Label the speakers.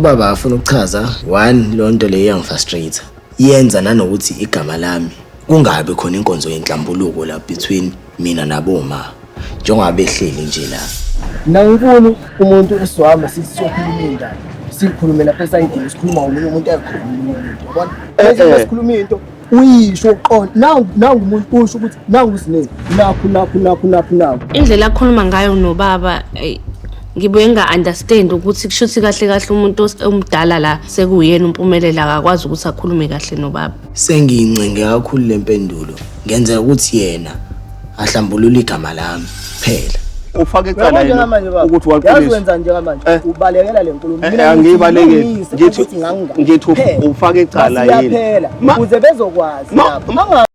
Speaker 1: Ubaba afuna ukuchaza one leyo nto leyo iyangifrustrate. Yenza nanokuthi igama lami kungabi khona inkonzo yenhlambuluko la between mina naboma njengoba behleli nje la.
Speaker 2: Mina ngifuni umuntu esizohamba sithi siyokhuluma iy'ndaba sikhulume lapha esayidini sikhuluma ngomunye umuntu ekhona omunye umuntu yabona bese sikhuluma into uyisho uqonde nangu nangu umuntu usho ukuthi nangu usinezi nakhu nakhu nakhu nakhu nakhu.
Speaker 3: Indlela akhuluma ngayo nobaba eyi ngibuye nga-understand ukuthi kushuthi kahle kahle umuntu omdala la sekuyena uMpumelelo akakwazi ukuthi akhulume kahle nobaba.
Speaker 1: Sengiyincenge kakhulu le mpendulo ngenzela ukuthi yena ahlambulule igama lami phela.
Speaker 4: Ufake icala
Speaker 2: Uyabona njengamanje
Speaker 4: yini
Speaker 2: baba,
Speaker 4: ukuthi
Speaker 2: yazi
Speaker 4: waqinisa?
Speaker 2: wenzani njengamanje
Speaker 4: Eh.
Speaker 2: ubalekela le nkulumo.
Speaker 4: Eh,
Speaker 2: Mina
Speaker 4: eh,
Speaker 2: ngithi
Speaker 4: angiyibalekeli.
Speaker 2: ngilungise
Speaker 4: Ngithi
Speaker 2: ukuthi ngangingaki.
Speaker 4: ngithi
Speaker 2: Phela.
Speaker 4: ufake icala yini?
Speaker 2: Masiyaphela
Speaker 4: Ma-
Speaker 2: ukuze bezokwazi
Speaker 4: Ma-
Speaker 2: lapho. Angabi